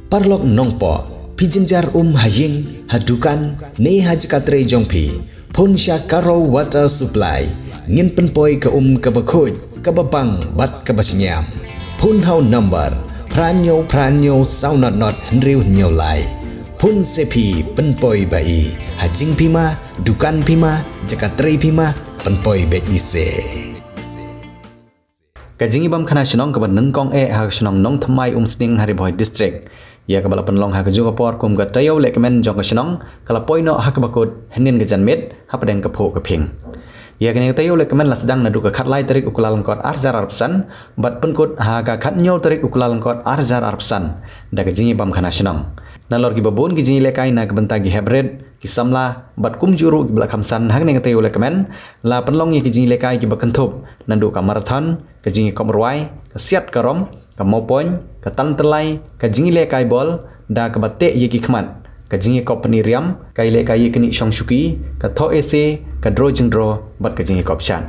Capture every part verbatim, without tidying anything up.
Paralok nongpoh, phi jynjar um ha ïing, ha dukan, ne ha jaka trei jong phi. Phone sha Karo Water Supply. Ngin pynpoi ka um kaba khuid, kaba bang, bad kaba shngiam. Phone ha u number phra hynñiew phra hynñiew saw not not hynriew hynñiew lai. Phone se phi pynpoi ba i. Ha jingphi ma, dukan phi ma, jaka trei phi ma, pynpoi beit i se. Ka jingïabam khana shnong kaba nyngkong eh ha ka shnong Nongthymmai Umsning ha Ri Bhoi District, ïa kaba la pynlong ha kajuh ka por kum ka taïew lehkmen jong ka shnong, ka la poi noh ha kaba kut hynnin ka janmiet hapdeng ka phuh ka phieng. Ïa kane ka taïew lehkmen la sdang naduh ka khatlai tarik u Kyllalyngkot ar hajar arphew san bad pynkut ha ka khathynñiew tarik u Kyllalyngkot ar hajar arphew san da ka jingïabam khana shnong. Nalor kiba bun ki jingïalehkai na ka bynta ki heprit, ki samla, bad kumjuh ruh kiba la khamsan ha kane ka taïew lehkmen, la pynlong ïa ki jingïalehkai kiba kynthup naduh ka marathon, ka jingïakop rwai, ka siat ka rom, ka mawpoiñ, ka tan tyllai, ka jingïalehkai bol da kaba teh ïa ki khmat, ka jingïakop pyni riam, ka ïalehkai ïaknieh shong shuki, ka thoh ese, ka draw jingdraw, bad ka jingïakop shad.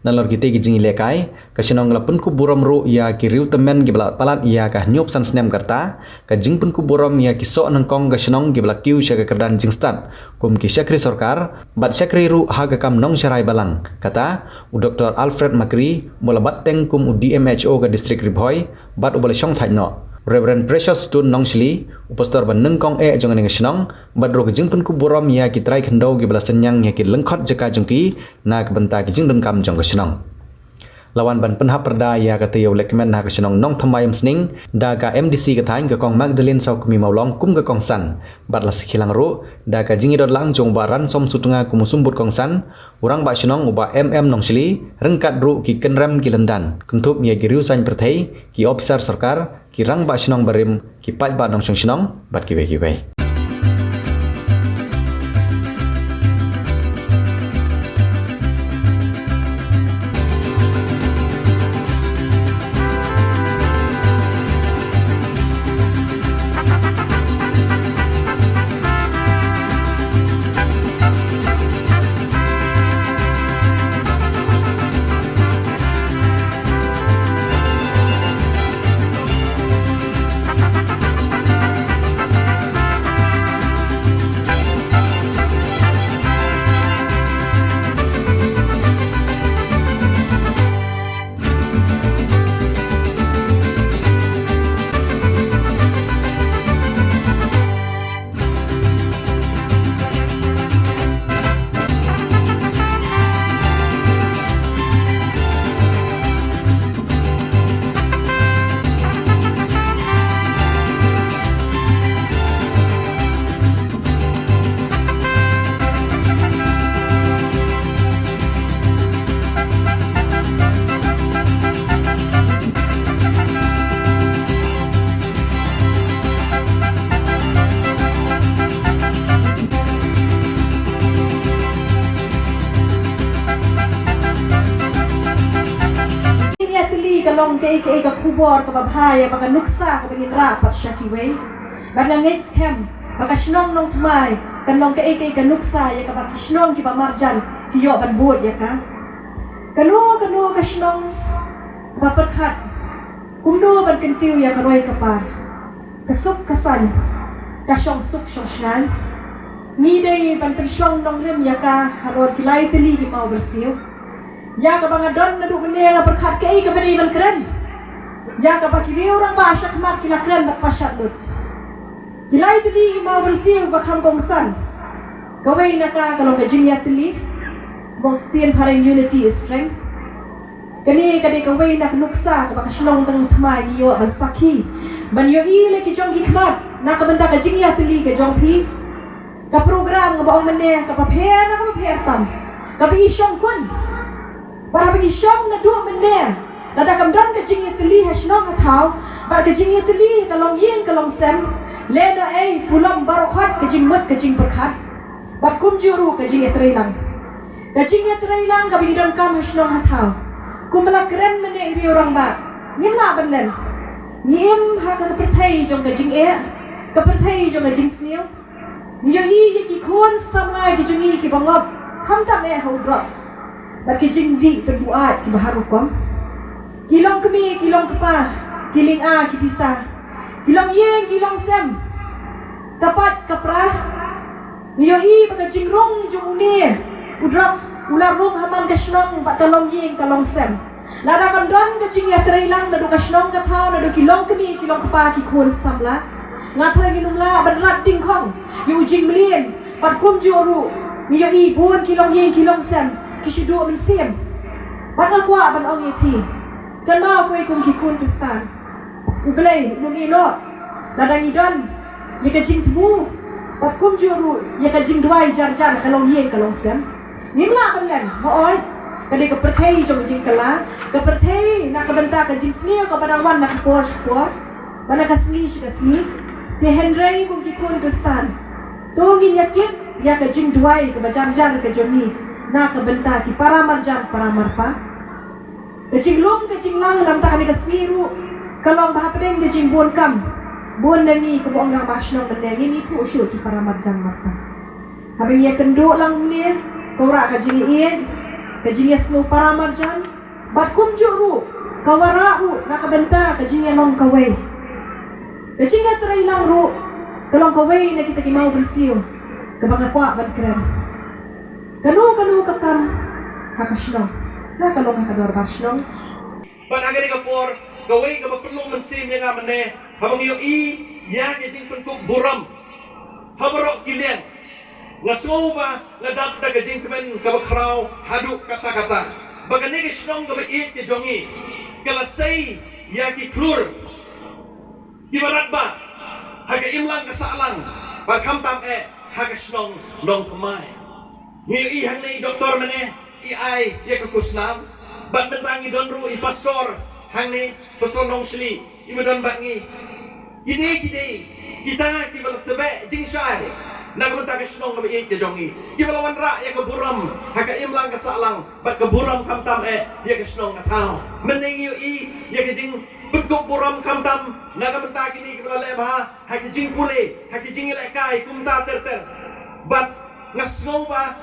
Nalor kitei ki jingïalehkai, ka shnong ka la pynkup burom ruh ïa ki riewtymmen kiba la palat ïa ka hynñiewphew san snem ka rta, ka jingpynkup burom ïa ki soh nyngkong ka shnong kiba la kiew sha ka kyrdan jingstad kum ki shakri sorkar bad shakri ruh ha ka kam nongsharai balang, kata u Doktor Alfred Makri, uba la bat teng kum u D M H O ka District Ri Bhoi bad uba la shongthait noh, Reverend Precious Stone Nongshli, u pastor ba nyngkong eh jong kane ka shnong, bad ruh ka jingpynkup burom ïa ki trai khyndew kiba la synñiang ïa ki lyngkhot jaka jong ki na ka bynta ki jingdonkam jong ka shnong. La wan ban pynhap pyrda ïa ka taïew lehkmen ha ka shnong Nongthymmai Umsning da ka M D C ka thaiñ, ka Kong Magdalene Sawkmie Mawlong, kum ka kongsan, bad la sakhi lang ruh da ka jingïadon lang jong u Bah Ransom Sutnga kum u symbud kongsan, u rangbah shnong u Bah M M Nongshli, ryngkat ruh ki kynrem ki lyndan kynthup ïa ki riew saiñ pyrthei, ki ophisar sorkar, ki rangbah shnong barim, ki paidbah nongshong shnong bad kiwei kiwei. Ïatylli ka long kaei kaei ka khubor kaba bha ïa ba ka nuksa kaba ngin rah pat sha kiwei. Bad nga ngeit skhem ba ka shnong Nongthymmai kan long kaei kaei ka nuksa ïa kaba ki shnong kiba marjan ki ïoh ban bud ïa ka. Kano kano ka shnong kaba pyrkhat kumno ban kyntiew ïa ka roi ka par, ka suk ka saiñ, ka shong suk shong shngaiñ. Ngi dei ban pynshong nongrim ïa ka halor ki lai tylli ki maw byrsiew. Ïa kaba nga don naduh mynne nga pyrkhat kaei kaba dei ban kren. Ïa kaba ki riew rangbah shakhmat ki la kren bad pashad lut. Ki lai tylli ki maw byrsiew ba kham kongsan. Kawei na ka ka long ka jingïatylli. Ba ong ktien phareng, unity is strength. Kane ka dei kawei na ka nuksa kaba ka shnong Nongthymmai ngi ïoh ban sakhi, ban ïohi la ki jong ki khmat na ka bynta ka jingïatylli ka jong phi. Ka program kaba ong mynne kaba pher na kaba pher tam, kaba i shong khun. Bad haba ngi shong naduh mynne, lada kam don ka jingïatylli ha shnong ha thaw bad ka jingïatylli ka longïing ka longsem, lehnohei pulom baroh khoit ka jingmut ka jingpyrkhat bad kumjuh ruh ka jingïatreilang. Ka jingïatreilang kaba ngi donkam ha shnong ha thaw. Kumba la kren mynne i riew rangbah, ngim lah ban len. Ngi im ha ka pyrthei jong ka jingeh, ka pyrthei jong ka jingsniew. Ngi ïohi ïa ki khun samla ki jong ngi kiba ngop khamtam eh ha u drugs bad ki jingdih pynbuaid kiba har rukom. Ki longkmie ki longkpa, ki lynga ki pisa, Ki long ïing ki long sem, ka pat ka pra. Ngi ïohi ba ka jingrung jong une u drugs u la rung ha man ka shnong bad ka long ïing ka long sem. Lada kam don ka jingïatreilang naduh ka shnong ka thaw, naduh ki long kmie ki long kpa, ki khun samla, nga tharai ngin ym lah ban rat dingkhong ïa u jingmlien. Bad kumjuh ruh ngi ïohi bun ki long ïing ki long sem ki shu duh mynsiem. Bad nga kwah ban ong ïa phi, kynmaw kawei kum ki khun Khristan, U Blei un ym ïehnoh lada ngi don ïa ka jingthmu bad kumjuh ruh ïa ka jingduwai jar jar ka long ïing ka long sem. Ngim lah ban len, hooid, ka dei ka pyrthei jong ka jingkylla, ka pyrthei na ka bynta ka jingsniew kaba dang wan na ka por sha ka por, bad na ka sngi sha ka sngi. Te hynrei kum ki khun Khristan, to ngin ïakit ïa ka jingduwai kaba jar jar ka jong ngi na ka bynta ki para marjan para marpa. Ka jinglum ka jinglang na ka bynta kane ka sngi ruh ka long ba hapdeng ka jingbun kam, bun na ngi kumba ong rangbah shnong mynne ngim ithuh shuh ki para marjan marpa. Haba ngi ïakynduh lang mynne, ka wanrah ka jingïeit, ka jingïasngew para marjan, bad kumjuh ruh ka wanrah ruh na ka bynta ka jingïalong kawei. Ka jingïatreilang ruh ka long kawei na kita ki mawbyrsiew kaba nga kwah ban kren. Kano kano ka kam ha ka shnong, la ka long ha ka dorbar shnong. Bad ha kane ka por, kawei kaba pynlong mynsiem ïa nga mynne, haba nga ïohi ïa ka jingpynkup burom ha baroh ki liang, nga sngew ba nga dap da ka jingkmen kaba khraw haduh katta katta ba kane ka shnong kaba ïeit ka jong ngi ka la sei ïa ki khlur kiba radbah ha ka imlang ka sahlang, bad khamtam eh ha ka shnong Nongthymmai. Ngi ïohi hangne i doktor mynne i ai ïa ka khusnam, bad mynta ngi don ruh i pastor hangne, Pastor Nongshli, iba don bad ngi. Kine ki dei kita kiba la tbeh jingshai na ka bynta ka shnong kaba ïeit ka jong ngi, kiba la wanrah ïa ka burom ha ka imlang ka sahlang, bad ka burom khamtam eh ïa ka shnong ka thaw. Mynne ngi ïohi ïa ka jingpynkup burom khamtam na ka bynta kine kiba la leh bha ha ki jingpule, ha ki jingïalehkai kumta ter ter. Bad nga sngew ba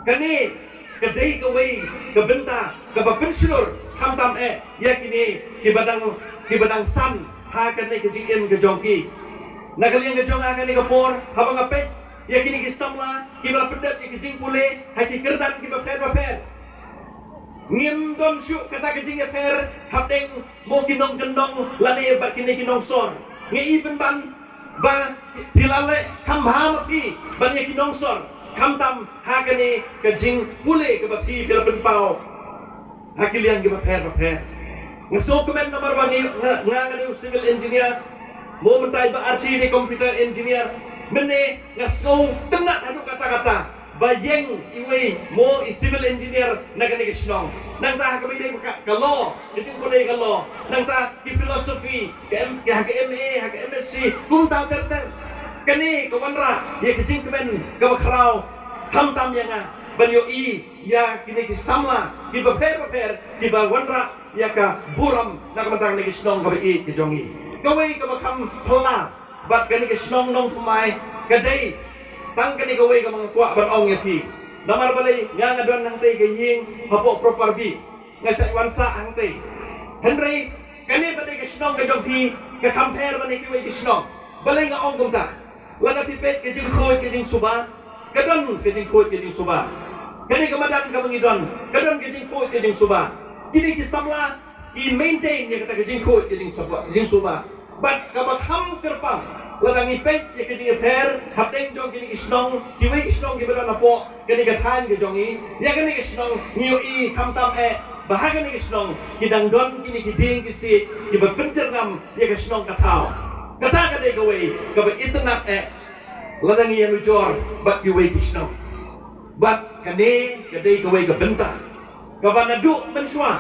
kane ka dei kawei ka bynta kaba pynshlur khamtam eh ïa kine kiba dang, kiba dang san ha kane ka jingim ka jong ki. Na ka liang ka jong nga kane ka por, haba nga peit ïa kine ki samla kiba la pyndep ïa ki jingpule ha ki kyrdan kiba pher ba pher, ngim don shuh kata ka jingïapher hapdeng mo ki nongkyndong lane bad kine ki nongsor. Ngi i pynban ba phi la leh kham bha ma phi ban ïa ki nongsor, khamtam ha kane ka jingpule kaba phi, phi la pynpaw ha ki liang kiba pher ba pher. Nga sngewkmen namar ba ngi, nga, nga, nga dei u civil engineer, mo mynta i Bah Archie dei computer engineer. Mynne nga sngewtynnat haduh katta katta ba ïeng iwei mo i civil engineer na kane ka shnong. Nangta ha kaba ïadei ka, ka law, ka jingpule ka law, nangta ki philosophy, ka M, ka, ha ka M A, ha ka M Sc, kumta ter ter. Kane ka wanrah ïa ka jingkmen kaba khraw khamtam ïa nga ban ïohi ïa kine ki samla kiba pher ba pher kiba wanrah ïa ka burom na ka bynta kane ka shnong kaba ïeit ka jong ngi. Kawei kaba kham phylla bad kane ka shnong Nongthymmai ka dei tang kane kawei kaba nga kwah ban ong ïa phi. Namar balei, nga, nga don hangtei ka ïing hapoh Proper B, nga shait wan sah hangtei. Hynrei kane pat dei ka shnong ka jong phi, ka kham pher ban ïa kiwei ki shnong. Balei nga ong kumta? Lada phi peit ka jingkhuid ka jingsuba, ka don ka jingkhuid ka jingsuba. Kane ka madan kaba ngi don, ka don ka jingkhuid ka jingsuba. Kine ki samla ki maintain ïa kata ka jingkhuid ka jingsuba, jingsuba. Bad kaba kham kyrpang, lada ngi peit ïa ka jingïapher hapdeng jong kine ki shnong, kiwei ki shnong kiba don hapoh kane ka thaiñ ka jong ngi, ïa kane ka shnong ngi ïohi khamtam eh ba ha kane ka shnong ki dang don kine ki dieng ki siej kiba pynjyrngam ïa ka shnong ka thaw. Kata ka dei kawei kaba itynnat eh lada ngi ïanujor bad kiwei ki shnong. Bad kane ka dei kawei ka bynta kaba naduh mynshuwa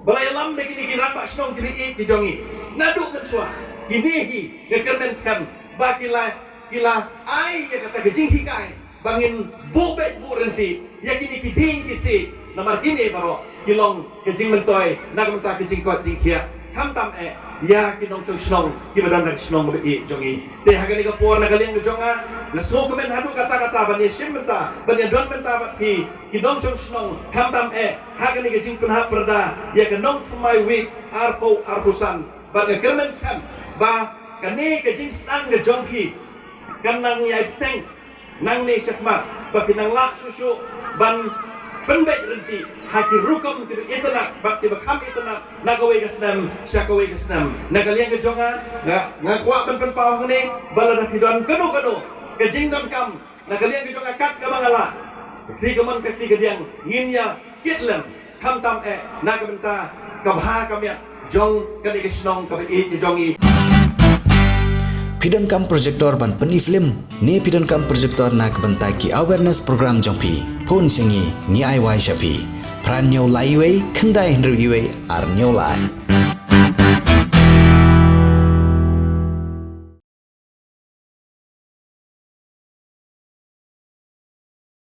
ba la ïalam da kine ki rangbah shnong kiba ïeit ki jong ngi. Naduh mynshuwa kine hi nga kyrmen skhem ba ki la, ki la ai ïa kata ka jinghikai ba ngin buh beit buh ryntih ïa kine ki dieng ki siej, namar kine baroh ki long ka jingmyntoi na ka bynta ka jingkoit jingkhiah, khamtam eh ïa ki nongshong shnong kiba don ha ka shnong kaba ïeit jong ngi. Te ha kane ka por, na ka liang ka jong nga, nga sngewkmen haduh katta katta ban ïashim bynta, ban ïadon bynta bad phi ki nongshong shnong, khamtam eh ha kane ka jingpynhap pyrda ïa ka Nongthymmai Week arphew arphew san. Bad nga kyrmen skhem ba kane ka jingsdang ka jong phi kan nang ïai bteng nangne shakhmat ba phi nang lah shuh shuh ban pynbeit ryntih ha ki rukom kiba itynnat bad kiba kham itynnat na kawei ka snem sha kawei ka snem. Na ka liang ka jong nga, nga kwah ban pynpaw hangne ba lada phi don kano kano ka jingdonkam na ka liang ka jong nga kat kaba nga lah, ka kti kamon ka kti kadiang, ngin ïa kit lem, khamtam eh na ka bynta ka bha ka miat jong kane ka shnong kaba ïeit ka jong i. Phi donkam projector ban pyni film ne phi donkam projector na ka bynta ki awareness program jong phi? Phone sha ngi, ngi ai wai sha phi. Phra hynñiew lai uwei, khyndai hynriew uwei, ar hynñiew lai.